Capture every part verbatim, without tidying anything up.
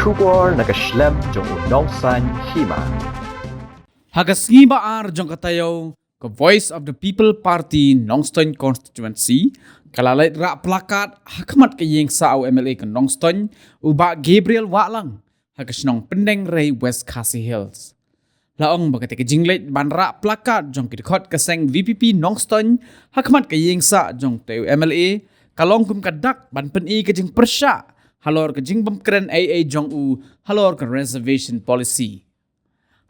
Khubor na ka shlem jong u Nongsaiñ Hima. Ha ka sngi ba ar jong ka taïew, ka Voice of the People Party Nongstoiñ Constituency ka la leit rah plakat ha khmat ka ïing sah u M L A ka Nongstoiñ, u Bah Gabriel Wahlang, ha ka shnong Pyndengrei, West Khasi Hills. La ong ba katei ka jingleit ban rah plakat jong ki dkhot ka seng V P P Nongstoiñ ha khmat ka ïing sah jong utei u M L A ka long kum ka dak ban pyni ka jingpyrshah halor ka jingbymkren ei ei jong u halor ka reservation policy.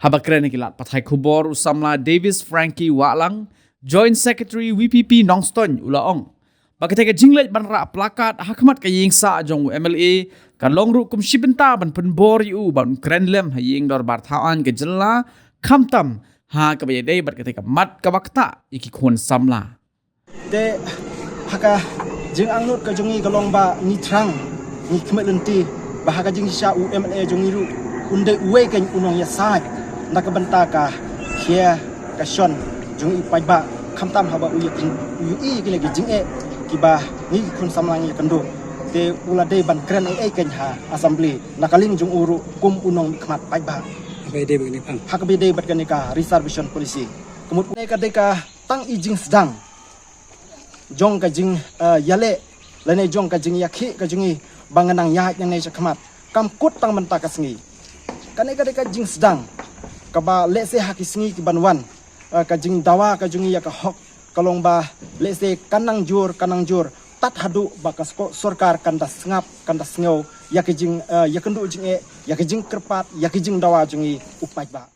Haba kren ha ki lad pathai khubor, u samla Davis Frankie Wahlang, Joint Secretary V P P Nongstoiñ, u la ong ba katei ka jingleit ban rah plakat ha khmat ka ïing sah jong u M L A ka long ruh kum shi bynta ban pynbor ïa u ban kren lem ha ïing dorbar thaw aiñ ka jylla, khamtam ha kaba ïadei bad katei ka mat kaba ktah ïa ki khun samla. Te ha ka jingangnud ka jong ngi ka long ba ngi thrang, ngi khmih lynti ba ha ka jingshisha u M L A jong ngi ruh un dei uwei kein u nongïasaid na ka bynta ka khia ka shon jong i paidbah, khamtam haba u ïa kin u ïohi ïa kine ki jingeh kiba ngi ki khun samla ngi ïa kynduh. Te u la dei ban kren ei ei kein ha assembly na ka liang jong u ruh kum u nongmihkhmat paidbah. Haba ïadei bad kane ka reservation policy, ka mut ne ka dei ka tang i jingsdang jong ka jing, eh, ïaleh lane jong ka jingïakhih ka jong ngi ba ngan nang ïaid nangne shakhmat. Kam kut tang mynta ka sngi. Kane ka dei ka jingsdang kaba lehse ha ki sngi ki ban wan, eh, ka jingdawa ka jong ngi ïa ka hok ka long ba lehse kan nang jur, kan nang jur tad haduh ba ka sko-, sorkar kan da sngap, kan da sngew ïa ka jing, eh, ïa ka kynduh jingeh, ïa ka jingkyrpad, ïa ka jingdawa jong ngi u paidbah.